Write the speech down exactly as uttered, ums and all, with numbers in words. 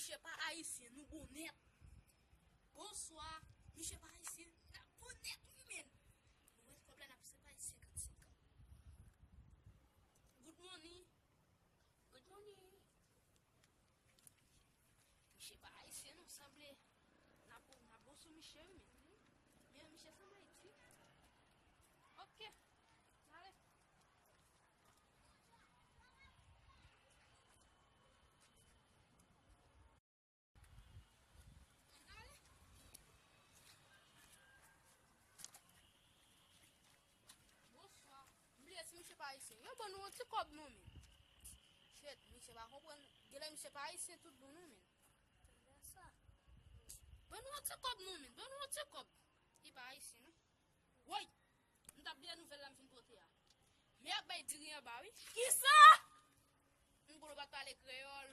Misye pa ayisyen, nou bon nèt. Bonswa, misye pa ayisyen, n ap bon nèt, wi, men. Nou wè kòb la, n ap separe senkant senkant. Good morning. Good morning. Misye pa ayisyen, non, sanble. N ap, n ap bon sou misye, wi, men. Men misye sanble Ayiti. Ok. Ale. Bonswa. M bliye si misye pa ayisyen. Yo ban nou yon ti kòb non, men. Shit, misye pa konprann. Genlè misye pa ayisyen tout bon non, men. Ban nou yon ti kòb non, men. Ban nou yon ti kòb. Li pa ayisyen non. Woy! M t ap bliye nouvèl la m fin pote a. Men y ap bay diri anba, wi. Kisa? M konnen w pa t pale kreyòl.